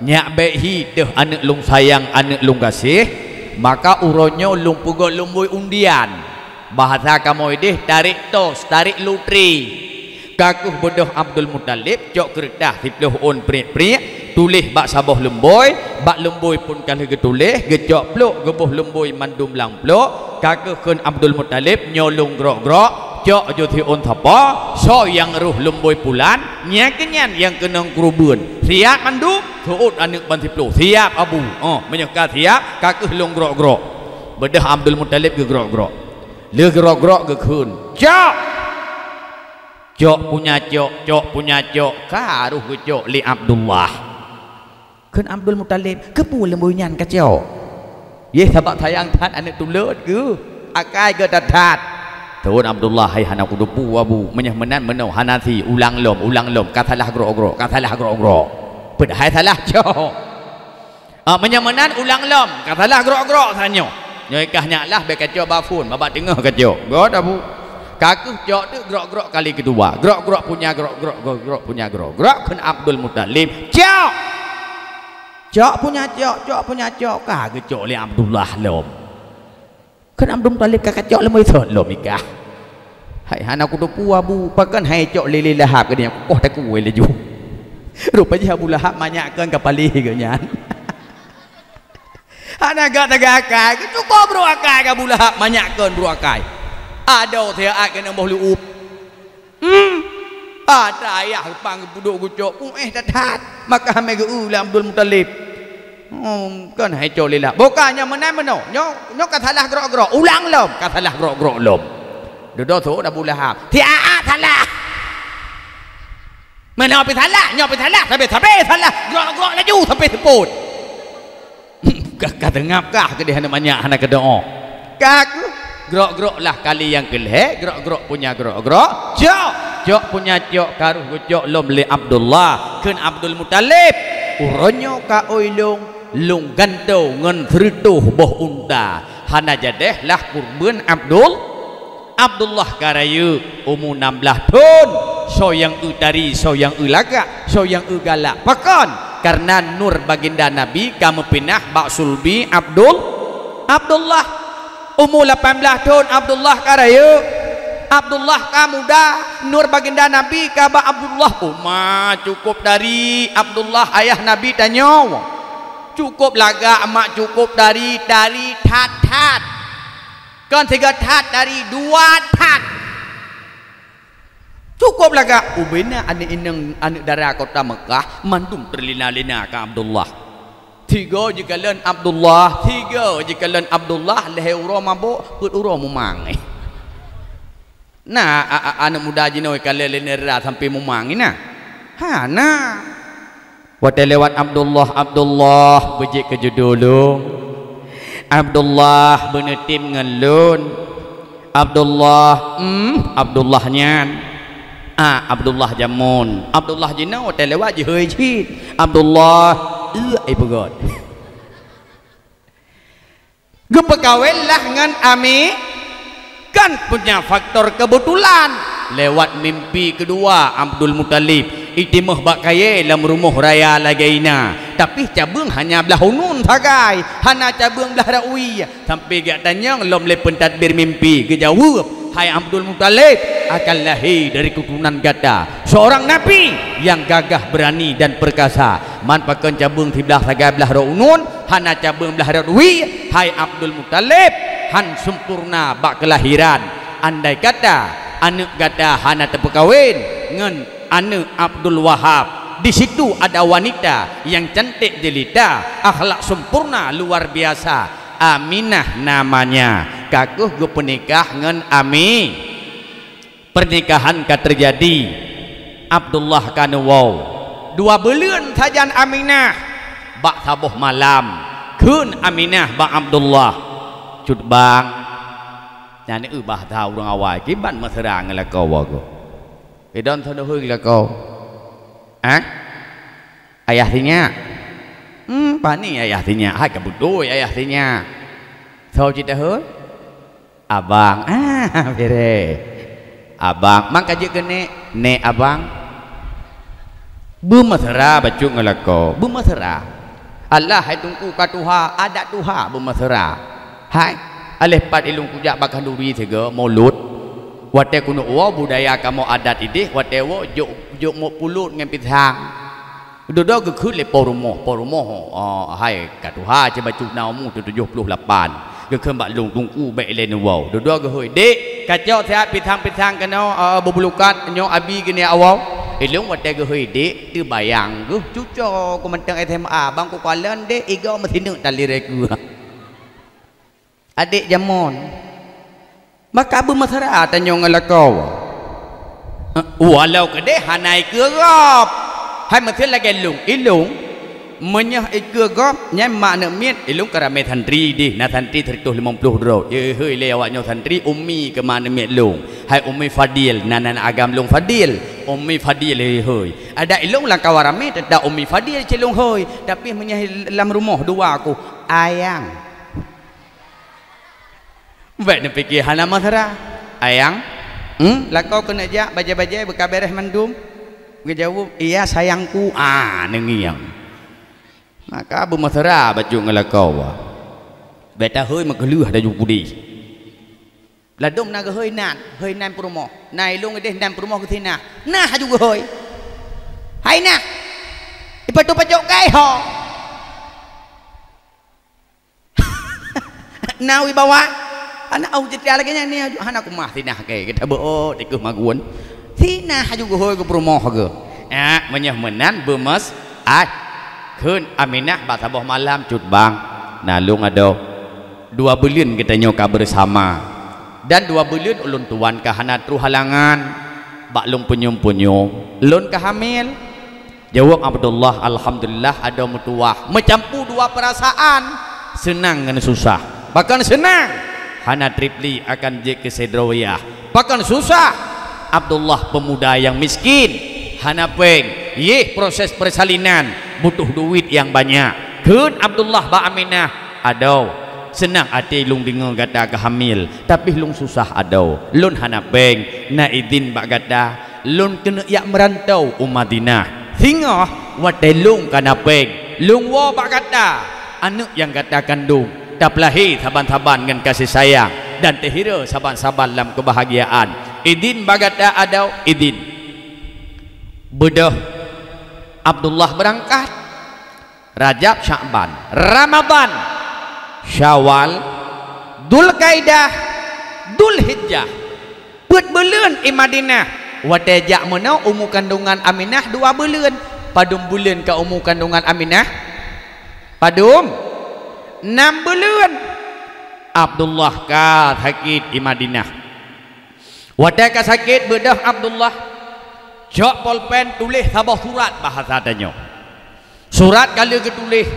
nyak bék hi teuh aneuëk lôn sayang, aneuëk lôn gaséh, maka uroe nyoe lôn peugöt lôn bui undian." Bahasa kamoe deh, tarék tos, tarék lotri. Ka keuh beudôh Abdul Muthalib cok keureutah siploh ôn priek-priek, tuléh bak saboh lumbôi, bak lumbôi pun ka lheueh geutuléh, geucok plôk geuboh lumbôi mandum lam plôk. Ka keuh kheun Abdul Muthalib, "Nyoe lôn grok-grok, cok jih siôn sapo, soe nyang rôh lumbôi pulan, nyan keuh nyan nyang keunong keureubeuen. Siap mandum?" Seuôt aneuëk ban siploh, "Siap, Abu." "Oh, meunyoe ka siap, ka keuh lôn grok-grok." Beudôh Abdul Muthalib geugrok-grok. Lheueh grok-grok geukheun, "Cok!" Cok punya cok, cok punya cok, ka rôh geucok lé Abdullah. Kheun Abdul Muthalib, "Keupeue lumbôi nyan kacok?" "Yeh, sabab sayang that aneuëk tuleuet geuh, akai geuh that-that." Kheun Abdullah, "Hai hana kuteupeue, Abu, meunyoe meunan meunoe hana si, ulang lom, ulang lom, ka salah grok-grok, ka salah grok-grok." "Peue hai salah cok?" "Ah, meunyoe meunan ulang lom, ka salah grok-grok tanyoe. Nyoe kah nyak lah, bék kacok bak phon, bak teungoh kacok." Göt Abu. Ka keuh cok teuk grok-grok kali keudua. Grok-grok punya grok-grok, grok-grok punya grok-grok, kheun Abdul Muthalib, "Cok!" Cok punya cok, cok punya cok, ka geucok lé Abdullah lom. Kheun Abdul Muthalib, "Ka kacok lom, isot lom ikah." "Hai hana kuteupeue, Abu, pakon hai cok lé Lahab keu nyan, kukoh takue laju." Rupajih Abu Lahab manyak kon ka paléh geuh nyan. Hana gak taga akai, cukup brok akai keu Abu Lahab, manyak kon brok akai. Adoe siat keuneuk boh leuup. Hmm. Atra ayah reupang geupeuduek geucok, puéh that-that. Maka hamé geu-eu lé Abdul Muthalib. Hmm, kon hai cok lila. Bukan, nyoe meunan meunoe. Nyoe, nyoe ka salah grok-grok. Ulang lom, ka salah grok-grok lom. Dudoe seuôt Abu Lahab. "Siat salah. Meunoe pih salah, nyoe pih salah, sabe-sabe salah. Grok-grok laju sampai seupôt." Ka, ka teungab kah keudeh aneuk manyak hana keudeuh. Ka keuh, grok-grok lah kali nyang keulhée, grok-grok punya grok-grok, cok, cok punya cok ka rôh geucok lom lé Abdullah, kheun Abdul Muthalib, "Uroe nyoe kaôi lôn, lôn gantoe ngon seureutôh boh unta, hana jadeh lah keureubeuen Abdul." Abdullah ka rayeuk, umu nam blaih thon. Soe nyang eu tari, soe nyang eu lagak, soe nyang eu galak. Pakon? Kareuna nur baginda Nabi ka meupinah bak sulbi Abdul, Abdullah. Umu lapan blaih thon Abdullah ka rayeuk. Abdullah ka muda, nur baginda Nabi ka bak Abdullah. Uma cukup tari Abdullah ayah Nabi tanyoe. Cukup lagak mak cukup tari, tari that-that. Kon sigoe that tari, dua that. Cukup lagak, ubena aneuk inong, aneuk dara kota Mekah, mandum teulina-lina keu Abdullah. Sigoe jikalon Abdullah, sigoe jikalon Abdullah, lhée uroe mabök, peuet uroe mumang. Na a-, a-, aneuk muda jinoe ka lé lé nera sampoe mumang ina? Hana. Watée lewat Abdullah, Abdullah beujeuet keu judulong. Abdullah beuneutem ngon lôn. Abdullah, em, Abdullah nyan. A, Abdullah jameun. Abdullah jinoe watée lewat jihôi cit. Abdullah, eu, ai peugöt. Geupeukawen lah ngon Ami, kan punya faktor kebetulan. Lewat mimpi keudua Abdul Muthalib, itimeuh bak kayée lam rumoh raya lagée ina, tapi cabeueng hanya blah uneuen sagai, hana cabeueng blah rot wie. Sampoe geutanyong lom lé peutadbir mimpi, geujaweueb, "Hai Abdul Muthalib, akan lahé dari keuturunan gata seurang nabi nyang gagah, beurani dan peurkasa. Man pakon cabeueng siblah sagai blah rot uneuen, hana cabeueng blah rot wie, hai Abdul Muthalib, han sempurna bak keulahiran. Andai kata aneuk gata hana teupeukawen ngon aneuk Abdul Wahab, di situ ada wanita nyang cantik jelita, akhlak sempurna luar biasa, Aminah namanya, ka kheueh geupeunikah ngon Ami." Pernikahan ka teujadi. Abdullah ka neuwoe. Dua buleuen sajan Aminah. Bak saboh malam, kheun Aminah bak Abdullah, "Cut bang, nyan eu bahasa ureuëng awai, kiban meusra ngon lakoe wagoe. Idon soe neuhôi lakoe? Hah? Ayah sinyak?" "Hmm, pani ayah sinyak? Hai ka beutôi ayah sinyak. Soe cit tahôi?" "Abang." "Ah, bere. Abang, mang ka jeuet keu nek?" "Nek abang." Beumeusra bacut ngon lakoe, beumeusra. Alah hai teungku ka tuha, adat tuha beumeusra. Hai, aléh pat ilôn kujak bak khanduri sigoe mulod. Watée keuneuk woe budaya kamoe adat ideh, watée woe jok, jok mok pulot ngon pisang. Dudoe geukheun lé po rumoh, po rumoh, "Oh, hai ka tuha, cit bacut na umu teutujoh ploh lapan." Geukheun bak lôn, "Teungku, bék ilée neuwoe." Dudoe geuhôi, "Dek, kacok siat pisang-pisang keunoe, eh, beubulukat nyoe abi geuniyak woe." Ilôn watée geuhôi dek, teubayang geuh cuco ku mantong S M A, bang ku kalon dek, igoe meusineuk tali reku. Adek jamon. Maka beumeusra tanyoe ngon lakoe. Walau keudeh hana ikeue gob. Hai meuseue lagée lôn, ilôn, meunyoe ikeue gob, nyan mak aneuk miet, ilôn ka ramé santri deh, na santri siratoh limong ploh droe. Ihôi lé awak nyoe santri, Ummi keu mak aneuk miet lôn. Hai Ummi Fadil, nan aneuk agam lôn Fadil. Ummi Fadil ihôi. Adak ilôn lamkawan ramé teutap Ummi Fadil cit lôn hôi. Tapi meunyoe lam rumoh dua ku, ayang. Bék neupike hana meusra. "Ayang, hmm, lakoe keuneuk jak, bajée-bajée beuka beres mandum?" Geujaweueb, "Iya, sayangku." Ah, neungieng. Maka beumeusra bacut ngon lakoe. Bék tahôi meukeuleuh laju pudeh. Ladôm na geuhôi nan, hôi nan peurumoh. Na ilôn ideh nan peurumoh geusinah. Nah laju geuhôi. "Hai nah, ipatu pacok kai ho?" Na wibawa. Aneuk au citra lagée nyan ni, hana keumah sinah keu geutabeuôt dikeue magun. Sinah laju geuhôi keu peurumoh geuh. Ah, meunyoe meunan beumeus, ai. Kheun Aminah bak saboh malam, "Cut bang, na lôn adoe. Dua buleuen geutanyoe ka beusama. Dan dua buleuen ulôn tuan ka hana troh halangan bak lôn punyueng-punyueng. Lôn ka hamil." Jaweueb Abdullah, "Alhamdulillah, adoe meutuwah." Meucampu dua peurasaan, seunang ngon susah. Pakon seunang? Hana treb li akan jeuet keu sidroe yah. Pakon susah? Abdullah peumuda nyang miskin, hana péng. Yeh, proses peusalinan butuh duit nyang banyak. Kheun Abdullah bak Aminah, "Adoe, seunang até lôn deungoe gata ka hamil, tapi lôn susah adoe. Lôn hana péng, na idhin bak gata." Lôn keuneuk jak meurantau u Madinah. Singoh watée lôn ka na péng, lôn woe bak gata aneuk nyang gata kandong, tapeulahé saban-saban ngon kasih sayang dan teuhira saban-saban lam keubahgiaan. Idhin bak gata adoe, idhin. Beudôh Abdullah beurangkat. Rajab, Sya'ban, Ramadhan, Syawal, Dzulqaidah, Dzulhijjah. Peuet buleuen i Madinah. Watée jak meunoe umu kandongan Aminah dua buleuen. Padum buleuen ka umu kandongan Aminah? Padum? Nam buleuen. Abdullah ka sakét i Madinah. Watée ka sakét beudôh Abdullah, cok polpen tuléh saboh surat bahasa tanyoe. Surat ka lheueh geutuléh,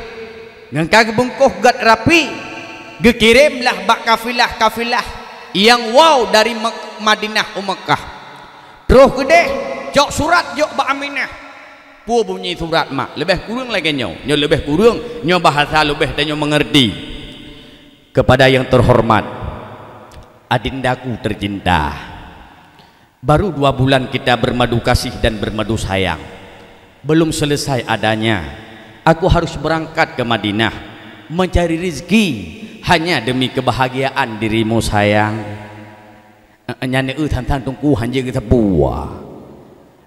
ngon ka geubeungkoh gét rapi, geukirém lah bak kafilah-kafilah nyang woe dari Mek-, Madinah u Meukah. Troh keudeh, cok surat jok bak Aminah. Peue bunyi surat, Mak? Leubeh kureueng lagée nyoe. Nyoe leubeh kureueng, nyoe bahasa leubeh tanyoe meungeurti. Kepada yang terhormat, adindaku tercinta, baru dua bulan kita bermadu kasih dan bermadu sayang. Belum selesai adanya, aku harus berangkat ke Madinah mencari rezeki hanya demi kebahagiaan dirimu, sayang. Eh, nyan eu than-than Teungku hanjeuet geuteupue.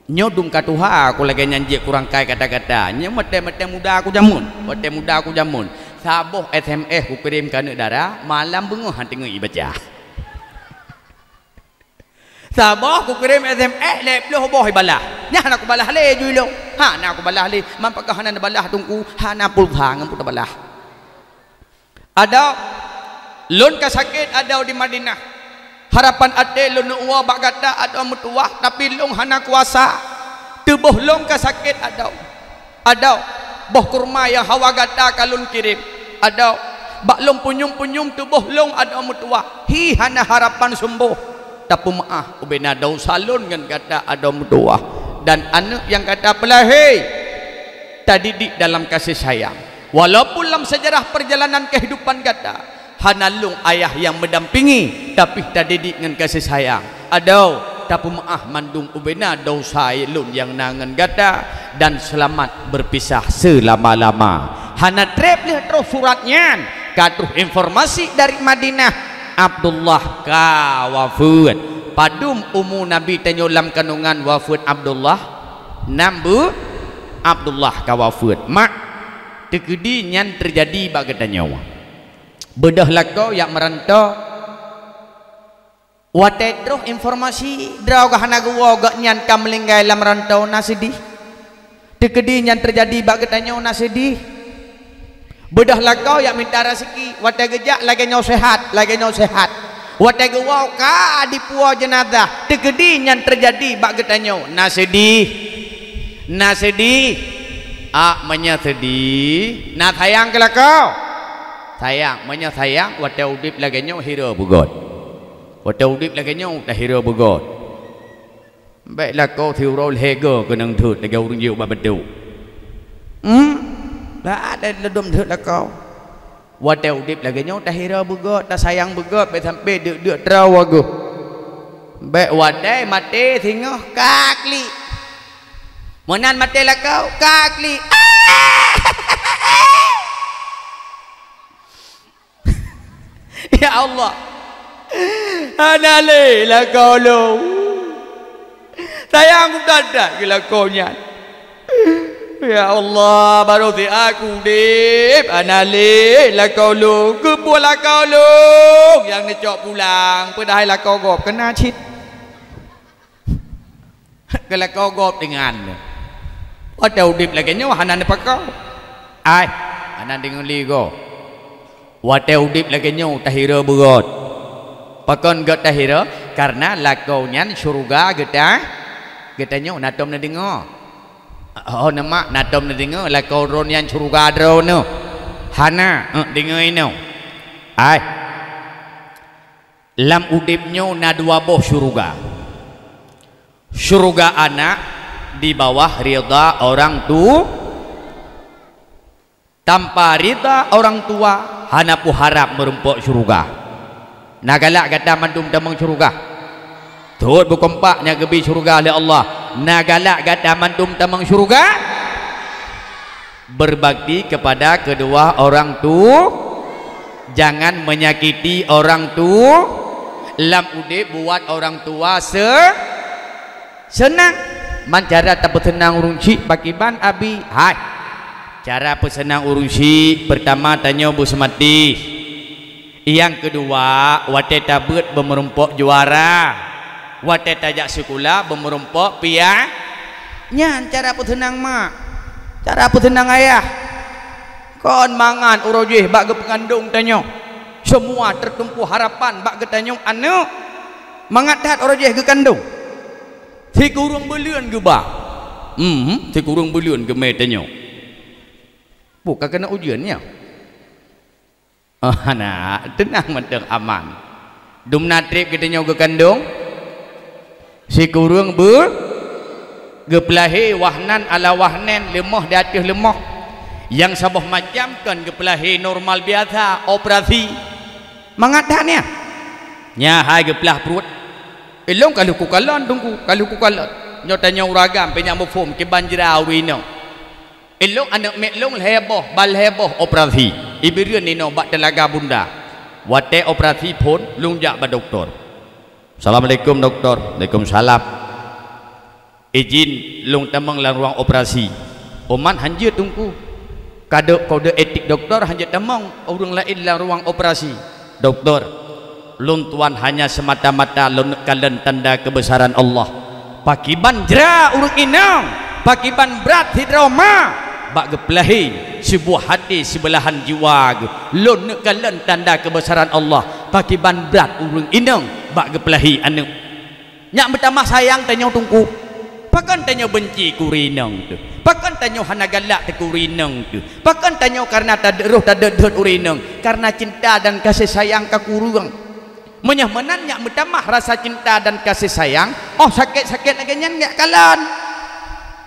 Nyoe dum ka tuha, aku lagée nyan jeuet kurang kai kata-kata. Nyoe watée-watée muda aku jameun, watée muda aku jameun. Saboh S M S kukirém keu aneuk dara, malam beungoh han teungeut ibaca. Saboh kukirém S M S lhée ploh boh ibalah. Nyan hana kubalah lé ju ilong. Hana kubalah lé. Man pakon hana neubalah Teungku, hana pulsa ngon peue tabalah. Adoe, lôn ka sakét adoe di Madinah. Harapan até lôn neuwoe bak gata adoe meutuwah, tapi lôn hana kuasa. Tuboh lôn ka sakét adoe. Adoe, boh kurma nyang hawa gata ka lôn kirém. Adoe, bak lôn punyueng-punyueng tuboh lôn adoe meutuwah. Hi hana harapan seumboh. Tapeumaáh ubena desya lôn ngon gata adoe meutuwah. Dan aneuk nyang gata peulahé, tadidik dalam kasih sayang. Walaupun lam sejarah perjalanan kehidupan gata, hana lôn ayah nyang meudampingi, tapi tadidik ngon kasih sayang. Adoe, tapeumaáh mandum ubena desya lôn nyang na ngon gata, dan selamat berpisah selama-lama. Hana treb lheueh troh surat nyan, ka troh informasi dari Madinah, Abdullah ka wafeuet. Padum umu Nabi tanyoe lam kandungan wafeuet Abdullah? Nam bu-, Abdullah ka wafeuet. Mak, teukeudi nyan teujadi bak geutanyoe. Beudôh lakoe jak meuranto. Watée troh informasi droe geuh hana geuwoe gobnyan ka meulinggai lam ranto, na seudeh. Teukeudi nyan teujadi bak geutanyoe, na seudeh. Beudôh lakoe jak mita raseuki, watée geujak lagée nyoe seuhat, lagée nyoe seuhat. Watée geuwoe ka dipuwoe jeunazah, teukeudi nyan teujadi bak geutanyoe, na seudeh. Na seudeh. Ah, meunyoe seudeh, na sayang keu lakoe? Sayang. Meunyoe sayang, watée udeb lagée nyoe hira beugôt. Watée udeb lagée nyoe tahira beugôt. Bék lakoe siuroe lhée goe keunong thot lagée ureuëng jiyue bak beutôk. Hmm? Bah ada ladom thot lakoe. Watée udeb lagée nyoe tahira beugôt, tasayang beugôt, bék sampoe deuk-deuk troe geuh. Bék watée maté singoh ka klik. Meunan maté lakoe ka klik. Ya Allah, hana lé lakoe lôn. Sayang that-that keu lakoe nyan. Ya Allah, barô si aku udeb, hana lé lakoe lôn. Keupeue lakoe lôn nyang neucok pulang, padahai lakoe gob keunan cit. Keu lakoe gob deungon. Watée udeb lagée nyoe hana neupakoe. Ai, hana deungon lé goe. Watée udeb lagée nyoe tahira beugôt. Pakon gôt tahira? Kareuna lakoe nyan syeuruga geuta-, geutanyoe na tom neudeungoe. Oh, neumak na tom neudeungoe lakoe droe nyan syeuruga droeneuh. Hana, eh, deungoe inoe. Ai. Lam udeb nyoe na dua boh syeuruga. Syeuruga anak di bawah ridha orang tu-, tanpa ridha orang tua, hana peuharab meurumpok syeuruga. Na galak gata mandum tamong syeuruga? Thot bukon pat nyang geubi syeuruga lé Allah. Na galak gata mandum tamong syeuruga? Berbakti kepada kedua orang tu-, jangan menyakiti orang tu-, lam udeb buat orang tua se-, seunang. Man cara tapeuseunang ureuëng chik pakriban, Abi? Hai. Cara peuseunang ureuëng chik, peurtama tanyoe beuseumatéh. Nyang keudua, watée tabeuet beumeurumpok juara. Watée tajak sikula beumeurumpok pia-, nyan cara peuseunang mak. Cara peuseunang ayah. Kon mangat uroe jih bak geupeungandong tanyoe. Semua tertumpu harapan bak geutanyoe aneuk. Mangat that uroe jih geukandong. Sikureueng buleuen geuba. Hmm, sikureueng buleuen geumè tanyoe. Peue ka keuneuk ujeuen nyan? Oh, hana, teunang mantong aman. Dumna treb geutanyoe geukandong, sikureueng beu-, geupeulahé wahnan ala wahnan, leumoh di ateueh leumoh. Nyang saboh macam kon geupeulahé normal biasa, operasi. Mangat that nyan. Nyan hai geuplah pruet. Ilong ka lheueh kukalon, Teungku, ka lheueh kukalon. Nyoe tanyoe ureueng agam, pih nyang muphom, kiban jra ureueng inong. Ilong aneuk miet lôn lhèe boh, ban lhèe boh operasi. Ibeureuen inoe bak teulaga bunda. Watèe operasi phôn, lôn jak bak dokto. "Assalamualaikum, dokto." "Waalaikumsalam." "Izin lôn tamong lam ruang operasi." "Umat hanjeuet, Teungku. Kadok kode etik dokto hanjeuet tamong ureueng laén lam ruang operasi." "Dokto, lôn tuan hanya semata-mata lôn neuk kalon tanda keubeusaran Allah. Pakiban jra ureueng inong, pakiban brat sidroe ma bak geupeulahé sibuah até sibeulahan jiwa geuh. Lôn neuk kalon tanda keubeusaran Allah, pakiban brat ureueng inong bak geupeulahé aneuk." Nyak meutamah sayang tanyoe, Teungku. Pakon tanyoe beunci keu ureueng inong teuh? Pakon tanyoe hana galak teuh keu ureueng inong teuh? Pakon tanyoe kareuna tadeuh roh tadeuh-deuh ureueng inong? Kareuna cinta dan kasih sayang ka kureueng. Meunyoe meunan nyak meutamah rasa cinta dan kasih sayang, oh sakét-sakét lagèe nyan nyak kalon.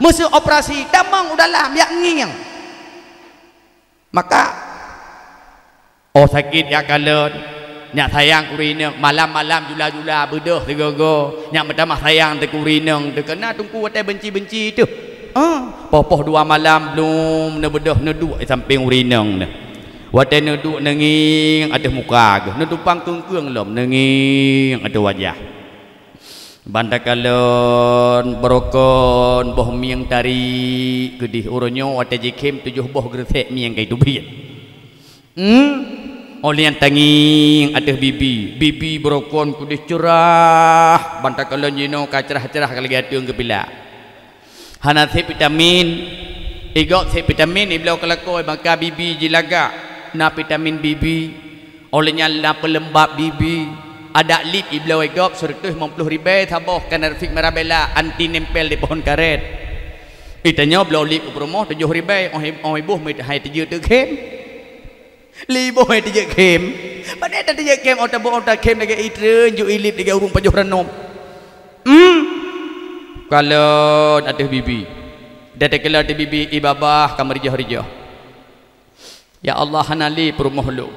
Meuseu operasi, tamong u dalam, yak ngieng. Maka, oh sakét yak kalon, nyak sayang keu ureueng inong, malam-malam jula-jula beudôh sigoe-goe, nyak meutamah sayang teuh keu ureueng inong teuh, keureuna Teungku watèe beunci-beunci teuh. Ah, poh-poh dua malam blum neubeudôh neuduek di sampéng ureueng inong nyan. Watèe neuduek neungieng ateueh muka geuh, neutumpang keung-keung lom neungieng ateueh wajah. Ban takalon, beurokon, boh mieng tarék keudéh, uroe nyoe watèe jikhém tujoh boh geureusek mieng ka jiteubiet. Hmm? Óh lheueh nyan tangieng ateueh bibi, bibi beurokon keudéh ceurah, ban takalon jinoe ka ceurah-ceurah ka lagèe ateueng geupila. Hana sép vitamin, igop sép vitamin ibloe keulakôi, maka bibi jilagak na vitamin bibi. Óh lheueh nyan na peuleumbab bibi, adak lip ibloe igop sireutôh limong ploh ribèe saboh, Canerfix Mirabella, anti nempel di pohon karet. Itanyoe bloe lip u peurumoh tujoh ribèe, óh i-, óh iboh meuhai teujeuet teukhém. Lé iboh hai teujeuet khém. Padahai teujeuet khém, ôh tabôh ôh takhém lagèe itreun, jôk ilip lagèe ureueng pajoh ranom. Hmm. Kalon ateueh bibi. Watèe takalon ateueh bibi, i babah ka meurijoh-rijoh. Ya Allah, hana lé peurumoh lôn.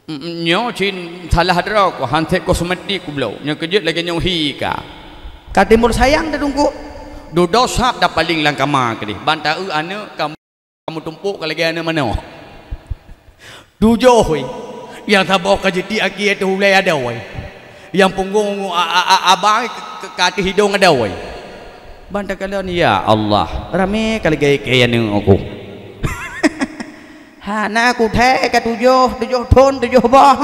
Mm, nyoe cit salah droe ku, han sép kosmetik ku bloe. Nyoe keujeuet lagèe nyoe hi ka. Ka timbul sayang teuh, Teungku. Dudoe sab tapaleng lam kama keudéh. Ban ta-eu aneuk ka meutumpôk ka lagèe aneuk manok. Tujoh, weh. Nyang saboh ka jitiek aki ateueh ulèe adoe. Nyang punggong a-, a-, a-, abang ka, ka, ka ateueh idong adoe. Ban takalon, ya Allah, ramé ka lagèe kèe aneuk ku. Hana kuthèe ka tujoh, tujoh thôn, tujoh boh.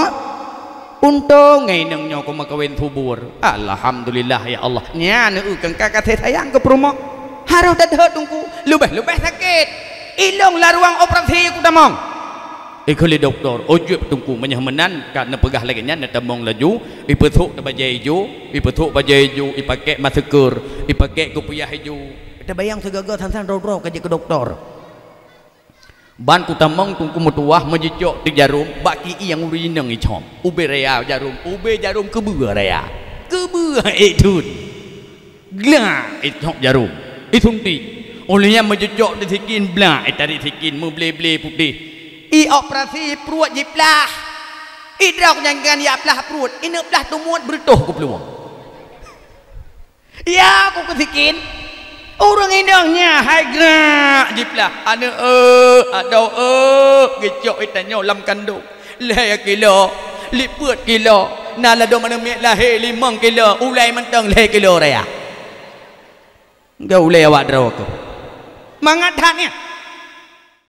Untông ngon inong nyoe ku meukawen subur. Alhamdulillah, ya Allah. Nyan eu keu ka kasih sayang keu peurumoh. Harôh that-that, Teungku. Leubeh-leubeh sakét. Ilong lam ruang operasi kutamong. Ikheun lé dokto, "Ojok, Teungku, meunyoe meunan ka neupeugah lagèe nyan, neutamong laju, ipeusok bajèe ijo, ipeusok bajèe ijo, ipakèk masker, ipakèk kupiah ijo." Tabayang sigoe-goe san-san droe-droe ka jeuet keu dokto. Ban kutamong, Teungku, meutuwah meujicok teuh jarôm bak kieng ureueng inong icom. Ubé raya jarôm, ubé jarôm keubeue raya. Keubeue ék thon. Glak icok jarôm. Isuntik. Óh lheueh nyan meujicok teuh sikin, blak itarék sikin meuble-ble putéh. Ioperasi pruet jiplah. Idrok nyang gan yak plah pruet, ineuk plah teumuet beureutoh keuplueng. Ya, ku keu sikin. Ureueng inong nyan hai grak jiplah. Aneuk eu, adoe eu, geucok itanyoe lam kandông. Lhèe kilo, lipeuet kilo. Na ladôm aneuk miet lahé limong kilo, ulèe mantong lhèe kilo raya. Enggak ulèe awak droe keuh. Mangat that nyan.